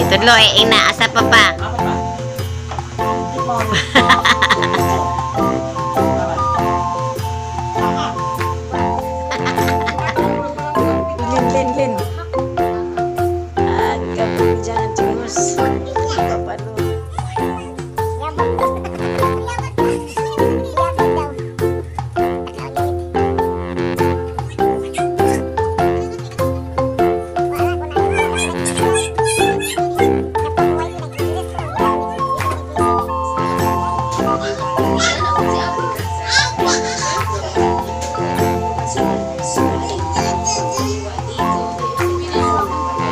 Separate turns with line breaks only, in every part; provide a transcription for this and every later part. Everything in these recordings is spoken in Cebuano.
Tudlo eh, ina, asa pa pa?
Apa pa?
Lin, lin, lin. Ah, kapag dyan, tingus. Papalo.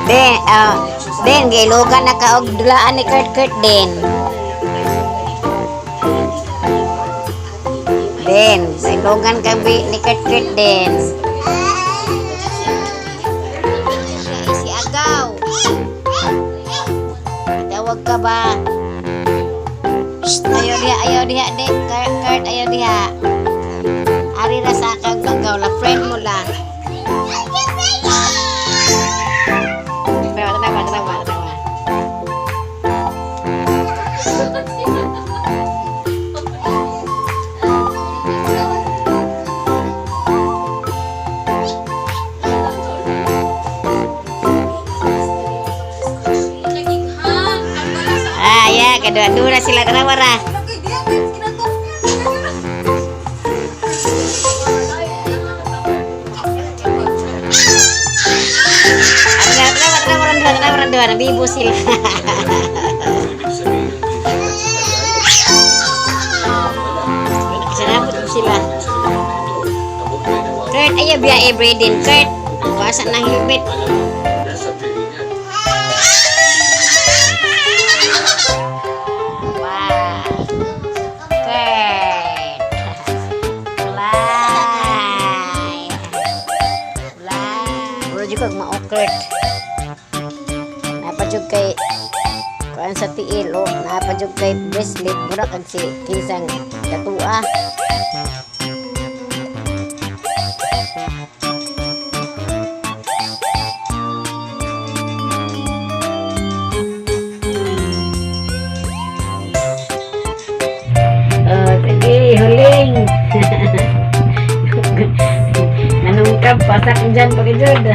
Den, ah, den, gilugan na ka og dulaan ni Kurt Kurt den. Den, gilugan ka bi ni Kurt Kurt den. Si Agaw. Tawag ka ba? Shh, ayaw diha, de. Kurt, Kurt, ayaw diha. Ari ra sa kag Agaw la friend mo la. Tanawa, tanawa, tanawa, tanawa. Ah, ya, kadua-dua sila tanawa ra. Tanawa, tanawa, tanawa, tanawa, tanawa, tanawa, nabibo sila. Sinabot ko sila. Kurt, ayaw biya eh, Brayden. Kurt, kuasa ng helmet. Wow. Kurt. Fly. Fly. Bro, jud kag mao, Kurt. Napajud kay kuan sa tiil oh, napajud kay bracelet mura kag si kinsang datua. Oh, sige, huling. Nanungkap, pasak dyan, pagkajud.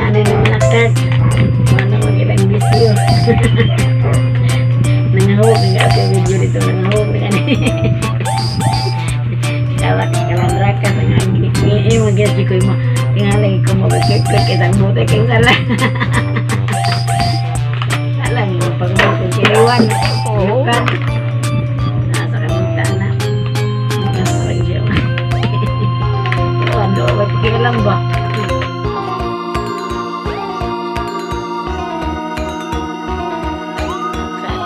Ano naman na, Kurt? Ano mag ilang bisyo? Nangahawak, nag-ate video dito, nangahawak na kani. Kawak, kalandraka sa nga. Eh, mag-gasi ko mo. Tingalay ko mo, Kurt, Kurt, kitang buti kang sala. Alam mo, pag mo kiliwan. Oo. Nasa kamunta na. Nasa radyo. Ano, ba't kialam ba?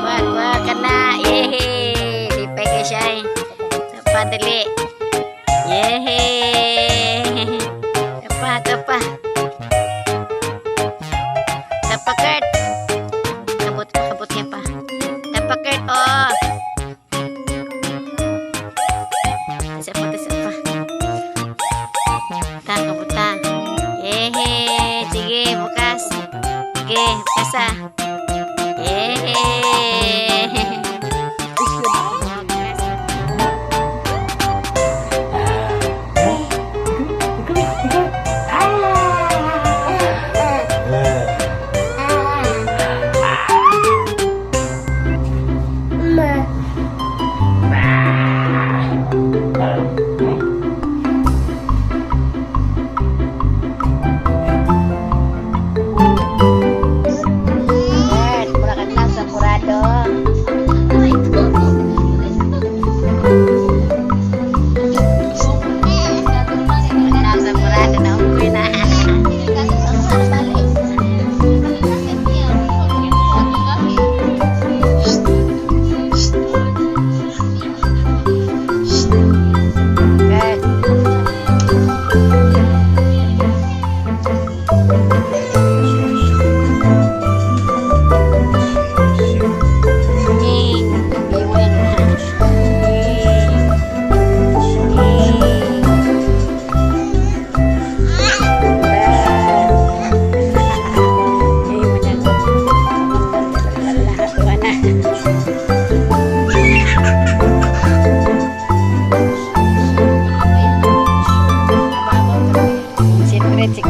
Kuha, kuha ka na. Yehe! Lipay ka siya eh. Tapa, dali. Yehe! Tapa, tapa. Tapa, Kurt. Kabot, kabot niya pa. Tapa, Kurt. Oh! Isa pa, isa pa. Ta, kabuta. Yehe! Sige, bukas. Sige, bukas ah. Yehe!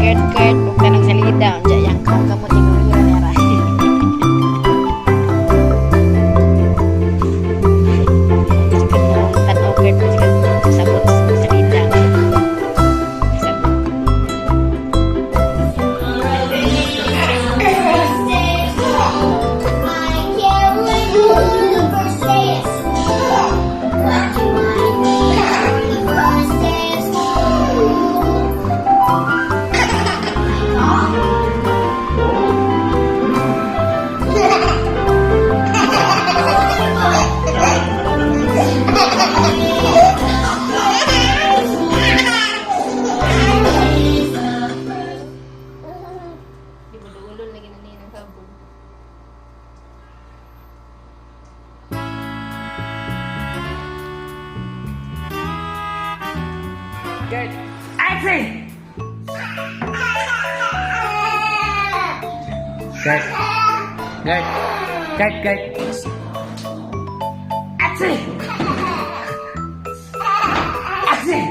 Kurt, Kurt, huwag ka nang salida. Diyan, yang kong kamot yung ura niya. Tanaw, Kurt, sabot salida. Sabot.
I can't wait to the first day of school. What do I need for the first day of school?
Di ba duulon lagi na niya ng kabog?
Good. Action!
Guard. Guard. Guard, guard.
Action! Action!